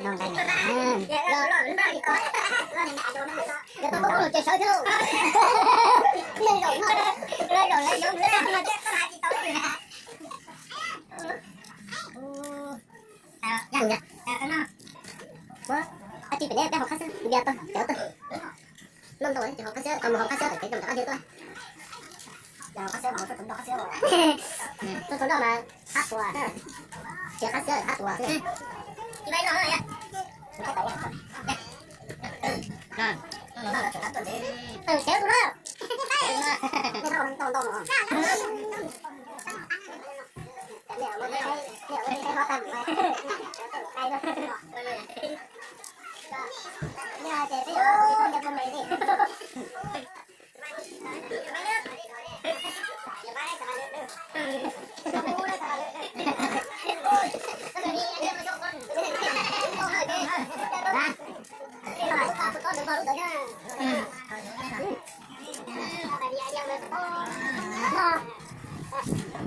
Yog tau poob los ces sawv thiab lauj. Zaum no, zaum no, zaum no, ua, ib tsis pem neb peb haus qab xwb, npias tag, cawv tag. Noj ntau ces haus qab xwb, mus haus qab xwb tom kev zoo rov qab dhia tuaj. Tsuag tsuag noj mas qab tuas, tsis qab xwb qab tuas xwb.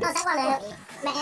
Noj xav ua lawm, mẹ.